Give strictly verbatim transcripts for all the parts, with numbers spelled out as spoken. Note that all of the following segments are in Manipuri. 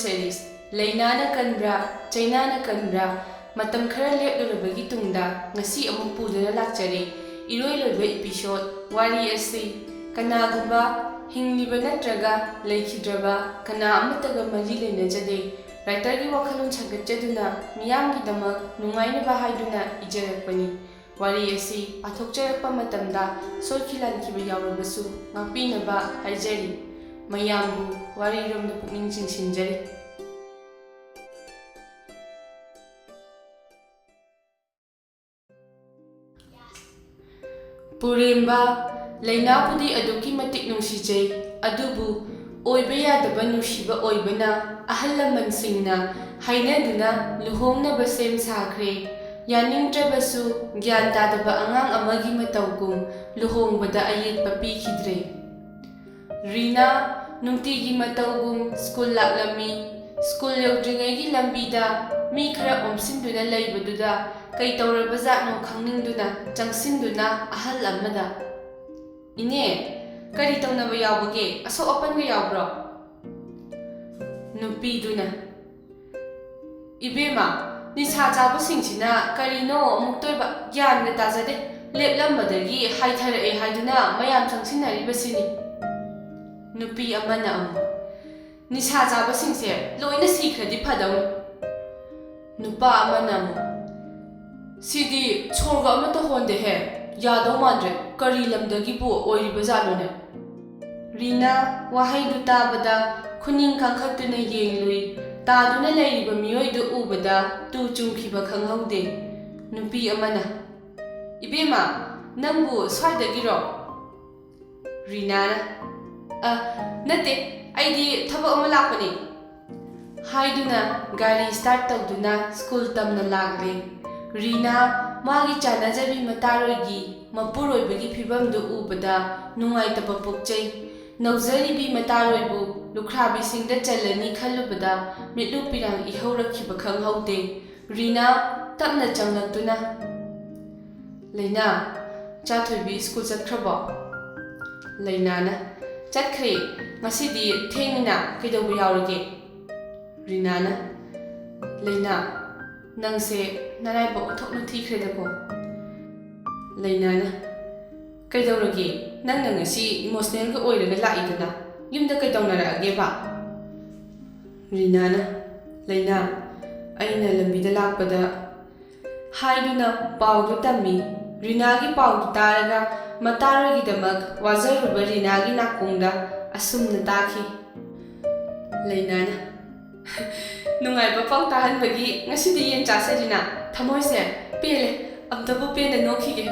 Series, ꯂꯩꯅꯥꯅ ꯀꯟꯕ꯭ꯔꯥ, ꯆꯩꯅꯥꯅ ꯀꯟꯕ꯭ꯔꯥ? ꯃꯇꯝ ꯈꯔ ꯂꯦꯞꯂꯨꯔꯕꯒꯤ ꯇꯨꯡꯗ ꯉꯁꯤ ꯑꯃꯨꯛ ꯄꯨꯗꯨꯅ ꯂꯥꯛꯆꯔꯦ꯫ ꯏꯔꯣꯏ ꯂꯣꯏꯕ episode꯫ ꯋꯥꯔꯤ ꯑꯁꯤ ꯀꯅꯥꯒꯨꯝꯕ ꯍꯤꯡꯂꯤꯕ ꯅꯠꯇ꯭ꯔꯒ ꯂꯩꯈꯤꯗ꯭ꯔꯕ ꯀꯅꯥ ꯑꯃꯠꯇꯒ ꯃꯔꯤ ꯂꯩꯅꯖꯗꯦ꯫ Writerꯒꯤ ꯋꯥꯈꯜꯂꯣꯟ ꯁꯥꯒꯠꯆꯗꯨꯅ ꯃꯤꯌꯥꯝꯒꯤꯗꯃꯛ ꯅꯨꯡꯉꯥꯏꯅꯕ ꯍꯥꯏꯗꯨꯅ ꯏꯖꯔꯛꯄꯅꯤ꯫ ꯋꯥꯔꯤ ꯑꯁꯤ ꯄꯥꯊꯣꯛꯆꯔꯛꯄ ꯃꯇꯝꯗ ꯁꯣꯏꯈꯤ ꯂꯥꯟꯈꯤꯕ ꯌꯥꯎꯔꯕꯁꯨ ꯉꯥꯛꯄꯤꯅꯕ ꯍꯥꯏꯖꯔꯤ꯫ ꯃꯌꯥꯝꯕꯨ ꯋꯥꯔꯤꯔꯣꯝꯗ ꯄꯨꯛꯅꯤꯡ ꯆꯤꯡꯁꯤꯟꯖꯔꯤ꯫ ꯄꯨꯔꯦꯝꯕ, ꯂꯩꯅꯥꯕꯨꯗꯤ ꯑꯗꯨꯛꯀꯤ ꯃꯇꯤꯛ ꯅꯨꯡꯁꯤꯖꯩ, ꯑꯗꯨꯕꯨ ꯑꯣꯏꯕ ꯌꯥꯗꯕ ꯅꯨꯡꯁꯤꯕ ꯑꯣꯏꯕꯅ ꯑꯍꯜ ꯂꯃꯟꯁꯤꯡꯅ ꯍꯥꯏꯅꯗꯨꯅ ꯂꯨꯍꯣꯡꯅꯕ ꯁꯦꯝ ꯁꯥꯈ꯭ꯔꯦ꯫ ꯌꯥꯅꯤꯡꯗ꯭ꯔꯕꯁꯨ ꯒ꯭ꯌꯥꯟ ꯇꯥꯗꯕ ꯑꯉꯥꯡ ꯑꯃꯒꯤ ꯃꯇꯧꯒꯨꯝ ꯂꯨꯍꯣꯡꯕꯗ ꯑꯌꯦꯠꯄ ꯄꯤꯈꯤꯗ꯭ꯔꯦ꯫ ꯔꯤꯅꯥ ꯅꯨꯡꯇꯤꯒꯤ ꯃꯇꯧꯒꯨꯝ ꯁ꯭ꯀꯨꯜ ꯂꯥꯛꯂꯝꯃꯤ꯫ ꯁ꯭ꯀꯨꯜ ꯌꯧꯗ꯭ꯔꯤꯉꯩꯒꯤ ꯂꯝꯕꯤꯗ ꯃꯤ ꯈꯔ ꯑꯣꯝꯁꯤꯟꯗꯨꯅ ꯂꯩꯕꯗꯨꯗ ꯀꯩ ꯇꯧꯔꯕꯖꯥꯠꯅꯣ ꯈꯪꯅꯤꯡꯗꯨꯅ ꯆꯪꯁꯤꯟꯗꯨꯅ ꯑꯍꯜ ꯑꯃꯗ, "ꯏꯅꯦ, ꯀꯔꯤ ꯇꯧꯅꯕ ꯌꯥꯎꯕꯒꯦ? ꯑꯁꯣꯛ ꯑꯄꯟꯒ ꯌꯥꯎꯕ꯭ꯔꯣ?" ꯅꯨꯄꯤꯗꯨꯅ, "ꯏꯕꯦꯝꯃ, ꯅꯤꯁꯥ ꯆꯥꯕꯁꯤꯡꯁꯤꯅ ꯀꯔꯤꯅꯣ ꯑꯃꯨꯛꯇꯣꯏꯕ ꯒ꯭ꯌꯥꯟꯒ ꯇꯥꯖꯗꯦ꯫ ꯂꯦꯞꯂꯝꯕꯗꯒꯤ ꯍꯥꯏꯊꯔꯛꯑꯦ ꯍꯥꯏꯗꯨꯅ ꯃꯌꯥꯝ ꯆꯪꯁꯤꯟꯅꯔꯤꯕꯁꯤꯅꯤ꯫" ꯅꯨꯄꯤ ꯑꯃꯅ ꯑꯃꯨꯛ, "ꯅꯤꯁꯥ ꯆꯥꯕꯁꯤꯡꯁꯦ ꯂꯣꯏꯅ ꯁꯤꯈ꯭ꯔꯗꯤ ꯐꯗꯧꯅꯤ꯫" ꯅꯨꯄꯥ ꯑꯃꯅ ꯑꯃꯨꯛ, "ꯁꯤꯗꯤ ꯁꯣꯔꯒ ꯑꯃꯠꯇ ꯍꯣꯟꯗꯦꯍꯦ, ꯌꯥꯗꯧ ꯃꯥꯟꯗ꯭ꯔꯦ, ꯀꯔꯤ ꯂꯝꯗꯒꯤꯕꯨ ꯑꯣꯏꯔꯤꯕꯖꯥꯠꯅꯣꯅꯦ?" ꯔꯤꯅꯥ ꯋꯥꯍꯩꯗꯨ ꯇꯥꯕꯗ ꯈꯨꯅꯤꯡ ꯀꯥꯡꯈꯠꯇꯨꯅ ꯌꯦꯡꯂꯨꯏ꯫ ꯇꯥꯗꯨꯅ ꯂꯩꯔꯤꯕ ꯃꯤꯑꯣꯏꯗꯨ ꯎꯕꯗ ꯇꯨ ꯆꯨꯡꯈꯤꯕ ꯈꯪꯍꯧꯗꯦ꯫ ꯅꯨꯄꯤ ꯑꯃꯅ, "ꯏꯕꯦꯝꯃ, ꯅꯪꯕꯨ ꯁ꯭ꯋꯥꯏꯗꯒꯤꯔꯣ?" ꯔꯤꯅꯥꯅ, "ꯑ, ꯅꯠꯇꯦ, ꯑꯩꯗꯤ ꯊꯕꯛ ꯑꯃ ꯂꯥꯛꯄꯅꯦ," ꯍꯥꯏꯗꯨꯅ ꯒꯥꯔꯤ start ꯇꯧꯗꯨꯅ ꯁ꯭ꯀꯨꯜ ꯇꯝꯅ ꯂꯥꯛꯂꯦ꯫ ꯔꯤꯅꯥ ꯃꯥꯒꯤ ꯆꯥꯟꯅꯖꯕꯤ ꯃꯇꯥꯔꯣꯏꯒꯤ ꯃꯄꯨꯔꯣꯏꯕꯒꯤ ꯐꯤꯕꯝꯗꯨ ꯎꯕꯗ ꯅꯨꯡꯉꯥꯏꯇꯕ ꯄꯣꯛꯆꯩ꯫ ꯅꯧꯖꯔꯤꯕꯤ ꯃꯇꯥꯔꯣꯏꯕꯨ ꯂꯨꯈ꯭ꯔꯥꯕꯤꯁꯤꯡꯗ ꯆꯜꯂꯅꯤ ꯈꯜꯂꯨꯕꯗ ꯃꯤꯠꯂꯨ ꯄꯤꯔꯥꯡ ꯏꯍꯧꯔꯛꯈꯤꯕ ꯈꯪꯍꯧꯗꯦ꯫ ꯔꯤꯅꯥ ꯇꯞꯅ ꯆꯪꯂꯛꯇꯨꯅ, "ꯂꯩꯅꯥ, ꯆꯥꯊꯣꯏꯕꯤ ꯁ꯭ꯀꯨꯜ ꯆꯠꯈ꯭ꯔꯕꯣ?" ꯂꯩꯅꯥꯅ, "ꯆꯠꯈ꯭ꯔꯦ, ꯉꯁꯤꯗꯤ ꯊꯦꯡꯉꯤꯅ, ꯀꯩꯗꯧꯕ ꯌꯥꯎꯔꯒꯦ?" ꯔꯤꯅꯥꯅ, "ꯂꯩꯅꯥ, ꯅꯪꯁꯦ ꯅꯔꯥꯏꯕꯛ ꯑꯣꯟꯊꯣꯛꯅ ꯊꯤꯈ꯭ꯔꯦꯗꯀꯣ꯫" ꯂꯩꯅꯥꯅ, "ꯀꯩꯗꯧꯔꯒꯦ? ꯅꯪꯅ ꯉꯁꯤ ꯏꯃꯣꯁꯅꯦꯜꯒ ꯑꯣꯏꯔꯒ ꯂꯥꯛꯏꯗꯨꯅ? ꯌꯨꯝꯗ ꯀꯩꯗꯧꯅꯔꯛꯑꯒꯦꯕ?" ꯔꯤꯅꯥꯅ, "ꯂꯩꯅꯥ, ꯑꯩꯅ ꯂꯝꯕꯤꯗ ꯂꯥꯛꯄꯗ" ꯍꯥꯏꯗꯨꯅ ꯄꯥꯎꯗꯨ ꯇꯝꯃꯤ꯫ ꯔꯤꯅꯥꯒꯤ ꯄꯥꯎꯗꯨ ꯇꯥꯔꯒ ꯃꯇꯥꯔꯣꯏꯒꯤꯗꯃꯛ ꯋꯥꯖꯔꯨꯕ ꯔꯤꯅꯥꯒꯤ ꯅꯥꯀꯣꯡꯗ ꯑꯁꯨꯝꯅ ꯇꯥꯈꯤ꯫ ꯂꯩꯅꯥꯅ, "ꯅꯨꯡꯉꯥꯏꯕ ꯄꯥꯎ ꯇꯥꯍꯟꯕꯒꯤ ꯉꯁꯤꯗꯤ ꯌꯦꯟ ꯆꯥꯁꯦ ꯔꯤꯅꯥ꯫ ꯊꯃꯣꯏꯁꯦ ꯄꯦꯜꯂꯦ, ꯑꯝꯇꯕꯨ ꯄꯦꯟꯅ ꯅꯣꯛꯈꯤꯒꯦ꯫"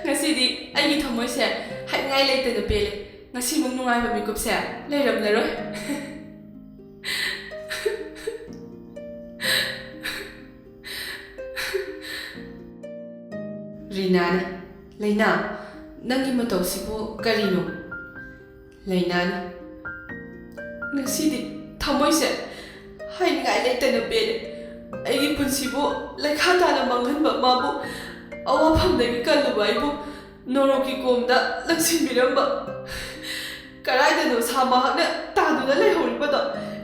"ꯉꯁꯤꯗꯤ ꯑꯩꯒꯤ ꯊꯃꯣꯏꯁꯦ ꯍꯥꯏꯅꯤꯡꯉꯥꯏ ꯂꯩꯇꯅ ꯄꯦꯜꯂꯦ꯫ ꯉꯁꯤꯃꯨꯛ ꯅꯨꯡꯉꯥꯏꯕ ꯃꯤꯀꯨꯞꯁꯦ ꯂꯩꯔꯝꯂꯔꯣꯏ꯫" ꯔꯤꯅꯥꯅ, "ꯂꯩꯅꯥ, ꯅꯪꯒꯤ ꯃꯇꯧꯁꯤꯕꯨ ꯀꯔꯤꯅꯣ?" ꯂꯩꯅꯥꯅ, "ꯉꯁꯤꯗꯤ ꯊꯃꯣꯏꯁꯦ ꯍꯥꯏꯅꯤꯡꯉꯥꯏ ꯂꯩꯇꯅ ꯄꯦꯜꯂꯦ꯫ ꯑꯩꯒꯤ ꯄꯨꯟꯁꯤꯕꯨ ꯂꯩꯈꯥ ꯇꯥꯅ ꯃꯥꯡꯍꯟꯕ ꯃꯥꯕꯨ, ꯑꯋꯥꯐꯝꯗꯒꯤ ꯀꯜꯂꯨꯕ ꯑꯩꯕꯨ ꯅꯣꯔꯣꯛꯀꯤ ꯀꯣꯝꯗ ꯂꯪꯁꯤꯟꯕꯤꯔꯝꯕ, ꯀꯗꯥꯏꯗꯅꯣ ꯁꯥ ꯃꯍꯥꯛꯅ ꯇꯥꯗꯨꯅ ꯂꯩꯍꯧꯔꯤꯕꯗꯣ,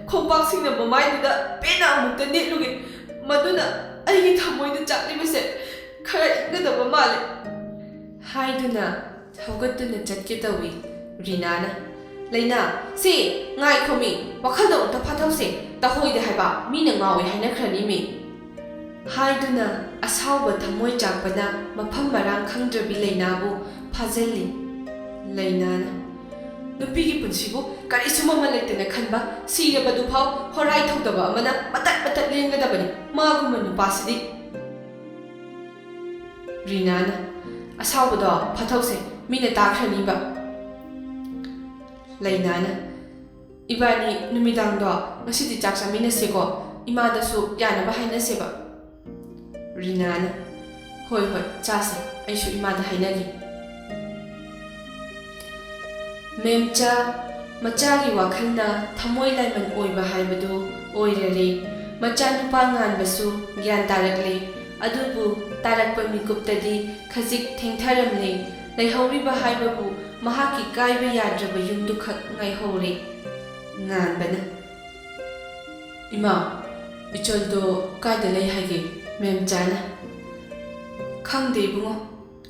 ꯈꯣꯡꯄꯥꯛꯁꯤꯡꯅ ꯃꯃꯥꯏꯗꯨꯗ ꯄꯦꯟꯅ ꯑꯃꯨꯛꯇ ꯅꯦꯠꯂꯨꯒꯦ꯫ ꯃꯗꯨꯅ ꯑꯩꯒꯤ ꯊꯃꯣꯏꯗ ꯆꯥꯛꯂꯤꯕꯁꯦ ꯈꯔ ꯏꯪꯒꯗꯕ ꯃꯥꯜꯂꯦ꯫" ꯍꯥꯏꯗꯨꯅ ꯍꯧꯒꯠꯇꯨꯅ ꯆꯠꯀꯦ ꯇꯧꯏ꯫ ꯔꯤꯅꯥꯅ, "ꯂꯩꯅꯥ, ꯁꯤ, ꯉꯥꯏꯈꯣꯃꯤ, ꯋꯥꯈꯜꯗꯣ ꯑꯃꯨꯛꯇ ꯐꯥꯊꯧꯁꯦ, ꯇꯍꯣꯏꯗꯦ ꯍꯥꯏꯕ, ꯃꯤꯅ ꯉꯥꯎꯏ ꯍꯥꯏꯅꯈ꯭ꯔꯅꯤꯃꯤ꯫" ꯍꯥꯏꯗꯨꯅ ꯑꯁꯥꯎꯕ ꯊꯃꯣꯏ ꯆꯥꯛꯄꯅ ꯃꯐꯝ ꯃꯔꯥꯡ ꯈꯪꯗ꯭ꯔꯕꯤ ꯂꯩꯅꯥꯕꯨ ꯐꯥꯖꯤꯜꯂꯤ꯫ ꯂꯩꯅꯥꯅ, "ꯅꯨꯄꯤꯒꯤ ꯄꯨꯟꯁꯤꯕꯨ ꯀꯔꯤꯁꯨ ꯃꯃꯜ ꯂꯩꯇꯅ ꯈꯟꯕ, ꯁꯤꯔꯕꯗꯨꯐꯥꯎ ꯍꯣꯔꯥꯏ ꯊꯧꯗꯕ ꯑꯃꯅ ꯃꯇꯠ ꯃꯇꯠ ꯂꯦꯟꯒꯗꯕꯅꯤ꯫ ꯃꯥꯒꯨꯝꯕ ꯅꯨꯄꯥꯁꯤꯗꯤ꯫" ꯔꯤꯅꯥꯅ, "ꯑꯁꯥꯎꯕꯗꯣ ꯐꯥꯊꯧꯁꯦ, ꯃꯤꯅ ꯇꯥꯈ꯭ꯔꯅꯤꯕ꯫" ꯂꯩꯅꯥꯅ, "ꯏꯕꯥꯅꯤ ꯅꯨꯃꯤꯗꯥꯡꯗꯣ ꯉꯁꯤꯗꯤ ꯆꯥꯛ ꯆꯥꯃꯤꯟꯅꯁꯦꯀꯣ, ꯏꯃꯥꯗꯁꯨ ꯌꯥꯅꯕ ꯍꯥꯏꯅꯁꯦꯕ꯫" ꯔꯤꯅꯥꯅ, "ꯍꯣꯏ, ꯍꯣꯏ, ꯆꯥꯁꯦ, ꯑꯩꯁꯨ ꯏꯃꯥꯗ ꯍꯥꯏꯅꯒꯦ꯫" ꯃꯦꯝꯆꯥ ꯃꯆꯥꯒꯤ ꯋꯥꯈꯜꯅ ꯊꯃꯣꯏ ꯂꯥꯏꯃꯟ ꯑꯣꯏꯕ ꯍꯥꯏꯕꯗꯨ ꯑꯣꯏꯔꯔꯦ꯫ ꯃꯆꯥꯅꯨꯄꯥ ꯉꯥꯟꯕꯁꯨ ꯒ꯭ꯌꯥꯟ ꯇꯥꯔꯛꯂꯦ꯫ ꯑꯗꯨꯕꯨ ꯇꯥꯔꯛꯄ ꯃꯤꯀꯨꯞꯇꯗꯤ ꯈꯖꯤꯛ ꯊꯦꯡꯊꯔꯝꯂꯦ꯫ ꯂꯩꯍꯧꯔꯤꯕ ꯍꯥꯏꯕꯕꯨ ꯃꯍꯥꯛꯀꯤ ꯀꯥꯏꯕ ꯌꯥꯗ꯭ꯔꯕ ꯌꯨꯝꯗꯨꯈꯛ ꯉꯥꯏꯍꯧꯔꯦ꯫ ꯉꯥꯟꯕꯅ, "ꯏꯃꯥ, ꯏꯆꯜꯗꯣ ꯀꯥꯏꯗ ꯂꯩ ꯍꯥꯏꯒꯦ?" ꯃꯦꯝꯆꯥꯅ, "ꯈꯪꯗꯦ ꯏꯕꯨꯡꯉꯣ,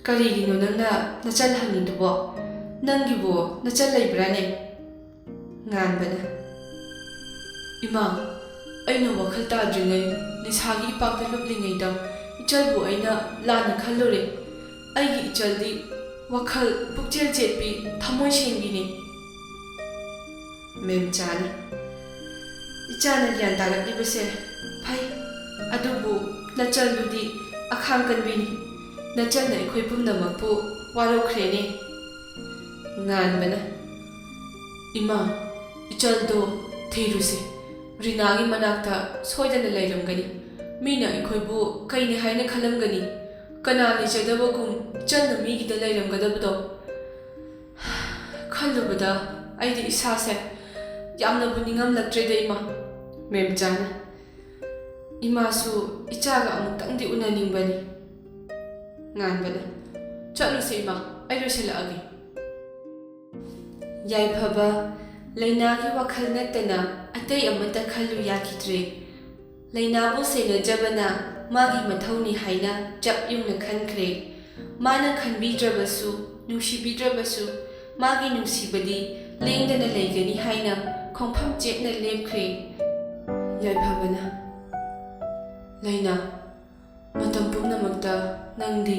ꯀꯔꯤꯒꯤꯅꯣ ꯅꯪꯅ ꯅꯆꯜ ꯍꯪꯉꯤꯗꯨꯕꯣ? ꯅꯪꯒꯤꯕꯨ ꯅꯆꯜ ꯂꯩꯕ꯭ꯔꯥꯅꯦ?" ꯉꯥꯟꯕꯅ, "ꯏꯃꯥ, ꯑꯩꯅ ꯋꯥꯈꯜ ꯇꯥꯗ꯭ꯔꯤꯉꯩ, ꯅꯤꯁꯥꯒꯤ ꯏꯄꯥꯛꯇ ꯂꯨꯞꯂꯤꯉꯩꯗ ꯏꯆꯜꯕꯨ ꯑꯩꯅ ꯂꯥꯟꯅ ꯈꯜꯂꯨꯔꯦ꯫ ꯑꯩꯒꯤ ꯏꯆꯜꯗꯤ ꯋꯥꯈꯜ ꯄꯨꯛꯆꯦꯜ ꯆꯦꯠꯄꯤ, ꯊꯃꯣꯏ ꯁꯦꯡꯕꯤꯅꯤ꯫" ꯃꯦꯝꯆꯥꯅ, "ꯏꯆꯥꯅ ꯒ꯭ꯌꯥꯟ ꯇꯥꯔꯛꯂꯤꯕꯁꯦ ꯐꯩ, ꯑꯗꯨꯕꯨ ꯅꯆꯜꯗꯨꯗꯤ ꯑꯈꯥꯡ ꯀꯟꯕꯤꯅꯤ꯫ ꯅꯆꯜꯅ ꯑꯩꯈꯣꯏ ꯄꯨꯝꯅꯃꯛꯄꯨ ꯋꯥꯔꯧꯈ꯭ꯔꯦꯅꯦ꯫" ꯉꯥꯟꯕꯅ, "ꯏꯃꯥ, ꯏꯆꯜꯗꯣ ꯊꯤꯔꯨꯁꯤ꯫ ꯔꯤꯅꯥꯒꯤ ꯃꯅꯥꯛꯇ ꯁꯣꯏꯗꯅ ꯂꯩꯔꯝꯒꯅꯤ꯫ ꯃꯤꯅ ꯑꯩꯈꯣꯏꯕꯨ ꯀꯩꯅꯤ ꯍꯥꯏꯅ ꯈꯜꯂꯝꯒꯅꯤ? ꯀꯅꯥ ꯂꯩꯖꯗꯕꯒꯨꯝ ꯏꯆꯜꯅ ꯃꯤꯒꯤꯗ ꯂꯩꯔꯝꯒꯗꯕꯗꯣ? ꯈꯜꯂꯨꯕꯗ ꯑꯩꯗꯤ ꯏꯁꯥꯁꯦ ꯌꯥꯝꯅꯕꯨ ꯅꯤꯡꯉꯝꯂꯛꯇ꯭ꯔꯦꯗ, ꯏꯃꯥ꯫" ꯃꯦꯝꯆꯥꯅ, "ꯏꯃꯥꯁꯨ ꯏꯆꯥꯒ ꯑꯃꯨꯛꯇꯪꯗꯤ ꯎꯅꯅꯤꯡꯕꯅꯤ꯫" ꯉꯥꯟꯕꯅ, "ꯆꯠꯂꯨꯁꯦ ꯏꯃꯥ, ꯑꯩ ꯂꯣꯏꯁꯤꯜꯂꯛꯑꯒꯦ꯫" ꯌꯥꯏꯐꯕ, ꯂꯩꯅꯥꯒꯤ ꯋꯥꯈꯜ ꯅꯠꯇꯅ ꯑꯇꯩ ꯑꯃꯠꯇ ꯈꯜꯂꯨ ꯌꯥꯈꯤꯗ꯭ꯔꯦ꯫ ꯂꯩꯅꯥꯕꯨ ꯁꯦꯟꯅꯖꯕꯅ ꯃꯥꯒꯤ ꯃꯊꯧꯅꯤ ꯍꯥꯏꯅ ꯆꯞ ꯌꯨꯡꯅ ꯈꯟꯈ꯭ꯔꯦ꯫ ꯃꯥꯅ ꯈꯟꯕꯤꯗ꯭ꯔꯕꯁꯨ, ꯅꯨꯡꯁꯤꯕꯤꯗ꯭ꯔꯕꯁꯨ, ꯃꯥꯒꯤ ꯅꯨꯡꯁꯤꯕꯗꯤ ꯂꯦꯡꯗꯅ ꯂꯩꯒꯅꯤ ꯍꯥꯏꯅ ꯈꯣꯡꯐꯝ ꯆꯦꯠꯅ ꯂꯦꯞꯈ꯭ꯔꯦ꯫ ꯌꯥꯏꯐꯕꯅ, "ꯂꯩꯅꯥ, ꯃꯇꯝ ꯄꯨꯝꯅꯃꯛꯇ ꯅꯪꯗꯤ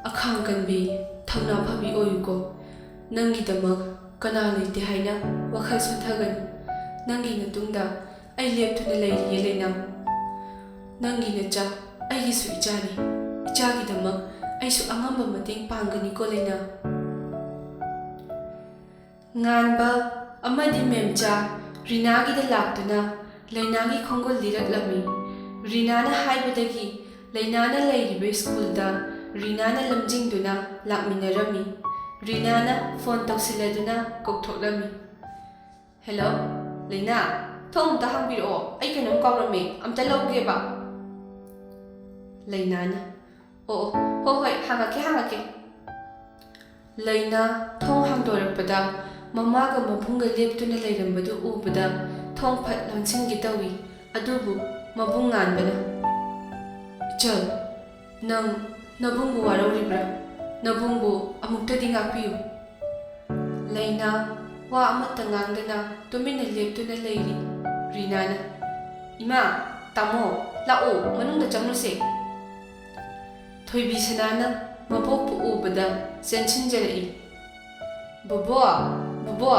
ꯑꯈꯥꯡ ꯀꯟꯕꯤ, ꯊꯧꯅꯥ ꯐꯕꯤ ꯑꯣꯏꯌꯨꯀꯣ꯫ ꯅꯪꯒꯤꯗꯃꯛ ꯀꯅꯥ ꯂꯩꯇꯦ ꯍꯥꯏꯅ ꯋꯥꯈꯜ ꯁꯣꯟꯊꯒꯅꯨ꯫ ꯅꯪꯒꯤ ꯃꯇꯨꯡꯗ ꯑꯩ ꯂꯦꯞꯇꯨꯅ ꯂꯩꯔꯤꯌꯦ, ꯂꯩꯅꯥ꯫ ꯅꯪꯒꯤ ꯅꯆꯥ ꯑꯩꯒꯤꯁꯨ ꯏꯆꯥꯅꯤ꯫ ꯏꯆꯥꯒꯤꯗꯃꯛ ꯑꯩꯁꯨ ꯑꯉꯝꯕ ꯃꯇꯦꯡ ꯄꯥꯡꯒꯅꯤꯀꯣ, ꯂꯩꯅꯥ꯫" ꯉꯥꯟꯕ ꯑꯃꯗꯤ ꯃꯦꯝꯆꯥ ꯔꯤꯅꯥꯒꯤꯗ ꯂꯥꯛꯇꯨꯅ ꯂꯩꯅꯥꯒꯤ ꯈꯣꯡꯒꯨꯜ ꯂꯤꯔꯛꯂꯝꯃꯤ꯫ ꯔꯤꯅꯥꯅ ꯍꯥꯏꯕꯗꯒꯤ ꯂꯩꯅꯥꯅ ꯂꯩꯔꯤꯕ ꯁ꯭ꯀꯨꯜꯗ ꯔꯤꯅꯥꯅ ꯂꯝꯖꯤꯡꯗꯨꯅ ꯂꯥꯛꯃꯤꯟꯅꯔꯝꯃꯤ꯫ ꯔꯤꯅꯥꯅ ꯐꯣꯟ ꯇꯧꯁꯤꯜꯂꯗꯨꯅ ꯀꯧꯊꯣꯛꯂꯝꯃꯤ꯫ "ꯍꯦꯜꯂꯣ, ꯂꯩꯅꯥ, ꯊꯣꯡ ꯑꯝꯇ ꯍꯥꯡꯕꯤꯔꯛꯑꯣ, ꯑꯩ ꯀꯩꯅꯣꯝ ꯀꯥꯎꯔꯝꯃꯦ, ꯑꯝꯇ ꯂꯧꯒꯦꯕ꯫" ꯂꯩꯅꯥꯅ, "ꯑꯣ, ꯑꯣ, ꯍꯣꯏ, ꯍꯣꯏ, ꯍꯥꯡꯉꯛꯀꯦ, ꯍꯥꯡꯉꯛꯀꯦ꯫" ꯂꯩꯅꯥ ꯊꯣꯡ ꯍꯥꯡꯗꯣꯔꯛꯄꯗ ꯃꯃꯥꯒ ꯃꯕꯨꯡꯒ ꯂꯦꯞꯇꯨꯅ ꯂꯩꯔꯝꯕꯗꯨ ꯎꯕꯗ ꯊꯣꯡ ꯐꯠ ꯂꯣꯟꯁꯤꯟꯒꯦ ꯇꯧꯏ꯫ ꯑꯗꯨꯕꯨ ꯃꯕꯨꯡ ꯉꯥꯟꯕꯅ, "ꯏꯆꯜ, ꯅꯪ ꯅꯕꯨꯡꯕꯨ ꯋꯥꯔꯧꯔꯤꯕ꯭ꯔꯥ? ꯅꯕꯨꯡꯕꯨ ꯑꯃꯨꯛꯇꯗꯤ ꯉꯥꯛꯄꯤꯌꯨ꯫" ꯂꯩꯅꯥ ꯋꯥ ꯑꯃꯠꯇ ꯉꯥꯡꯗꯅ ꯇꯨꯃꯤꯟꯅ ꯂꯦꯞꯇꯨꯅ ꯂꯩꯔꯤ꯫ ꯔꯤꯅꯥꯅ, "ꯏꯃꯥ, ꯇꯥꯃꯣ, ꯂꯥꯛꯑꯣ, ꯃꯅꯨꯡꯗ ꯆꯪꯂꯨꯁꯦ꯫" ꯊꯣꯏꯕꯤ ꯁꯅꯥꯅ ꯃꯕꯣꯛꯄꯨ ꯎꯕꯗ ꯆꯦꯟꯁꯤꯟꯖꯔꯛꯏ꯫ "ꯕꯣꯕꯣ, ꯕꯣꯕꯣ,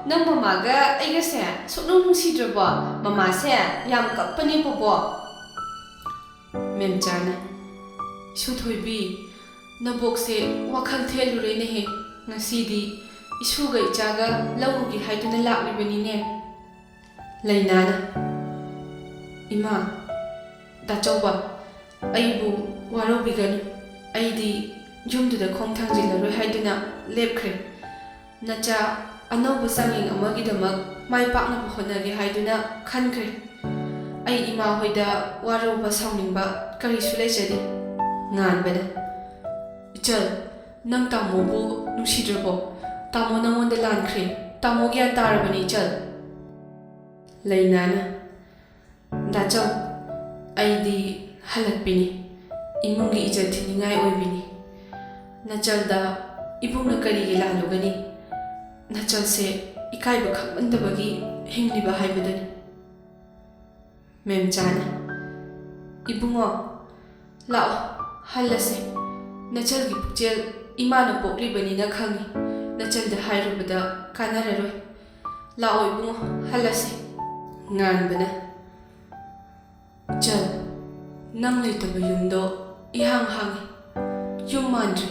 ꯅꯪ ꯃꯃꯥꯒ ꯑꯩꯒꯁꯦ ꯁꯨꯛꯅꯨꯡ ꯅꯨꯡꯁꯤꯗ꯭ꯔꯕꯣ? ꯃꯃꯥꯁꯦ ꯌꯥꯝ ꯀꯞꯄꯅꯦ ꯕꯣꯕꯣ꯫" ꯃꯦꯝꯆꯥꯅ, "ꯏꯁꯨ ꯊꯣꯏꯕꯤ, ꯅꯕꯣꯛꯁꯦ ꯋꯥꯈꯜ ꯊꯦꯜꯂꯨꯔꯦꯅꯦꯍꯦ꯫ ꯉꯁꯤꯗꯤ ꯏꯁꯨꯒ ꯏꯆꯥꯒ ꯂꯧꯔꯨꯒꯦ ꯍꯥꯏꯗꯨꯅ ꯂꯥꯛꯂꯤꯕꯅꯤꯅꯦ꯫" ꯂꯩꯅꯥꯅ, "ꯏꯃꯥ, ꯗꯥꯆꯧꯕ, ꯑꯩꯕꯨ ꯋꯥꯔꯧꯕꯤꯒꯅꯨ꯫ ꯑꯩꯗꯤ ꯌꯨꯝꯗꯨꯗ ꯈꯣꯡ ꯊꯥꯡꯖꯤꯜꯂꯔꯣꯏ ꯍꯥꯏꯗꯨꯅ ꯂꯦꯞꯈ꯭ꯔꯦ꯫ ꯅꯆꯥ ꯑꯅꯧꯕ ꯆꯥꯡꯌꯦꯡ ꯑꯃꯒꯤꯗꯃꯛ ꯃꯥꯏ ꯄꯥꯛꯅꯕ ꯍꯣꯠꯅꯒꯦ ꯍꯥꯏꯗꯨꯅ ꯈꯟꯈ꯭ꯔꯦ꯫ ꯑꯩ ꯏꯃꯥ ꯍꯣꯏꯗ ꯋꯥꯔꯧꯕ ꯁꯥꯎꯅꯤꯡꯕ ꯀꯔꯤꯁꯨ ꯂꯩꯖꯗꯦ꯫" ꯉꯥꯟꯕꯅ, "ꯏꯆꯜ, ꯅꯪ ꯇꯥꯃꯣꯕꯨ ꯅꯨꯡꯁꯤꯗ꯭ꯔꯕꯣ? ꯇꯥꯃꯣ ꯅꯪꯉꯣꯟꯗ ꯂꯥꯟꯈ꯭ꯔꯦ꯫ ꯇꯥꯃꯣ ꯒ꯭ꯌꯥꯟ ꯇꯥꯔꯕꯅꯤ ꯏꯆꯜ꯫" ꯂꯩꯅꯥꯅ, "ꯗꯥꯆꯧ, ꯑꯩꯗꯤ ꯍꯜꯂꯛꯄꯤꯅꯤ꯫ ꯏꯃꯨꯡꯒꯤ ꯏꯖꯠ ꯊꯤꯅꯤꯡꯉꯥꯏ ꯑꯣꯏꯕꯤꯅꯤ꯫ ꯅꯆꯜꯗ ꯏꯕꯨꯡꯅ ꯀꯔꯤꯒꯤ ꯂꯥꯜꯂꯨꯒꯅꯤ? ꯅꯆꯜꯁꯦ ꯏꯀꯥꯏꯕ ꯈꯪꯃꯟꯗꯕꯒꯤ ꯍꯤꯡꯂꯤꯕ ꯍꯥꯏꯕꯗꯨꯅꯤ꯫" ꯃꯦꯝꯆꯥꯅ, "ꯏꯕꯨꯡꯉꯣ, ꯂꯥꯛꯑꯣ, ꯍꯜꯂꯁꯦ꯫ ꯅꯆꯜꯒꯤ ꯄꯨꯛꯆꯦꯜ ꯏꯃꯥꯅ ꯄꯣꯛꯂꯤꯕꯅꯤꯅ ꯈꯪꯉꯤ꯫ ꯅꯆꯜꯗ ꯍꯥꯏꯔꯨꯕꯗ ꯀꯥꯟꯅꯔꯔꯣꯏ꯫ ꯂꯥꯛꯑꯣ ꯏꯕꯨꯡꯉꯣ, ꯍꯜꯂꯁꯦ꯫" ꯉꯥꯟꯕꯅ, "ꯏꯆꯜ, ꯅꯪ ꯂꯩꯇꯕ ꯌꯨꯝꯗꯣ ꯏꯍꯥꯡ ꯍꯥꯡꯉꯤ꯫ ꯌꯨꯝ ꯃꯥꯟꯗ꯭ꯔꯦ꯫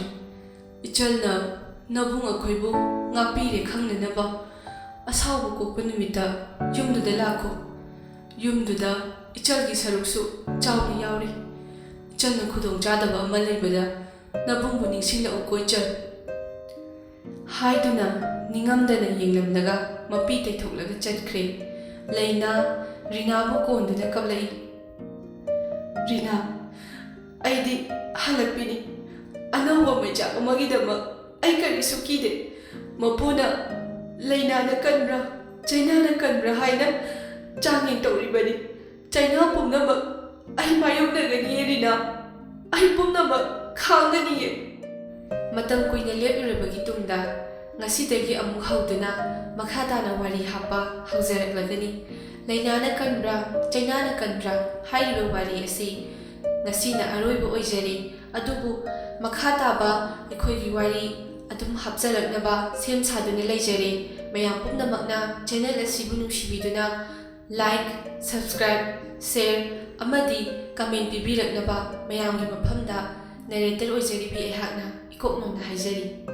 ꯏꯆꯜꯅ ꯅꯕꯨꯡ ꯑꯩꯈꯣꯏꯕꯨ ꯉꯥꯛꯄꯤꯔꯦ ꯈꯪꯅꯅꯕ ꯑꯁꯥꯎꯕ ꯀꯣꯛꯄ ꯅꯨꯃꯤꯠꯇ ꯌꯨꯝꯗꯨꯗ ꯂꯥꯛꯈꯣ꯫ ꯌꯨꯝꯗꯨꯗ ꯏꯆꯜꯒꯤ ꯁꯔꯨꯛꯁꯨ ꯆꯥꯎꯅ ꯌꯥꯎꯔꯤ꯫ ꯏꯆꯜꯅ ꯈꯨꯗꯣꯡꯆꯥꯗꯕ ꯑꯃ ꯂꯩꯕꯗ ꯅꯕꯨꯡꯕꯨ ꯅꯤꯡꯁꯤꯡꯂꯛꯎꯀꯣ ꯏꯆꯜ꯫" ꯍꯥꯏꯗꯨꯅ ꯅꯤꯡꯉꯝꯗꯅ ꯌꯦꯡꯂꯝꯂꯒ ꯃꯄꯤ ꯇꯩꯊꯣꯛꯂꯒ ꯆꯠꯈ꯭ꯔꯦ꯫ ꯂꯩꯅꯥ ꯔꯤꯅꯥꯕꯨ ꯀꯣꯟꯗꯨꯅ ꯀꯞꯂꯛꯏ꯫ "ꯔꯤꯅꯥ, ꯑꯩꯗꯤ ꯍꯜꯂꯛꯄꯤꯅꯤ꯫ ꯑꯅꯧꯕ ꯃꯩꯆꯥꯛ ꯑꯃꯒꯤꯗꯃꯛ ꯑꯩ ꯀꯔꯤꯁꯨ ꯀꯤꯗꯦ꯫ ꯃꯄꯨꯅ ꯂꯩꯅꯥꯅ ꯀꯟꯕ꯭ꯔꯥ, ꯆꯩꯅꯥꯅ ꯀꯟꯕ꯭ꯔꯥ ꯍꯥꯏꯅ ꯆꯥꯡꯌꯦꯡ ꯇꯧꯔꯤꯕꯅꯤ꯫ ꯆꯩꯅꯥ ꯄꯨꯝꯅꯃꯛ ꯑꯩ ꯃꯥꯌꯣꯛꯅꯒꯅꯤꯌꯦ ꯔꯤꯅꯥ꯫ ꯑꯩ ꯄꯨꯝꯅꯃꯛ ꯈꯥꯡꯒꯅꯤꯌꯦ꯫ ꯃꯇꯝ ꯀꯨꯏꯅ ꯂꯦꯞꯂꯨꯔꯕꯒꯤ ꯇꯨꯡꯗ ꯉꯁꯤꯗꯒꯤ ꯑꯃꯨꯛ ꯍꯧꯗꯨꯅ ꯃꯈꯥ ꯇꯥꯅ ꯋꯥꯔꯤ ꯍꯥꯞꯄ ꯍꯧꯖꯔꯛꯂꯒꯅꯤ꯫ ꯂꯥꯏꯅꯥꯅ ꯀꯟꯕ꯭ꯔꯥ, ꯆꯩꯅꯥꯅ ꯀꯟꯕ꯭ꯔꯥ ꯍꯥꯏꯔꯤꯕ ꯋꯥꯔꯤ ꯑꯁꯤ ꯉꯁꯤꯅ ꯑꯔꯣꯏꯕ ꯑꯣꯏꯖꯔꯦ꯫ ꯑꯗꯨꯕꯨ ꯃꯈꯥ ꯇꯥꯕ ꯑꯩꯈꯣꯏꯒꯤ ꯋꯥꯔꯤ ꯑꯗꯨꯝ ꯍꯥꯞꯆꯔꯛꯅꯕ ꯁꯦꯝ ꯁꯥꯗꯨꯅ ꯂꯩꯖꯔꯦ꯫ ꯃꯌꯥꯝ ꯄꯨꯝꯅꯃꯛꯅ channel ꯑꯁꯤꯕꯨ ꯅꯨꯡꯁꯤꯕꯤꯗꯨꯅ like, subscribe, share ꯑꯃꯗꯤ comment ꯄꯤꯕꯤꯔꯛꯅꯕ ꯃꯌꯥꯝꯒꯤ ꯃꯐꯝꯗ narrator ꯑꯣꯏꯖꯔꯤꯕꯤ ꯑꯩꯍꯥꯛꯅ ꯏꯀꯣꯛ ꯅꯧꯅ ꯍꯥꯏꯖꯔꯤ꯫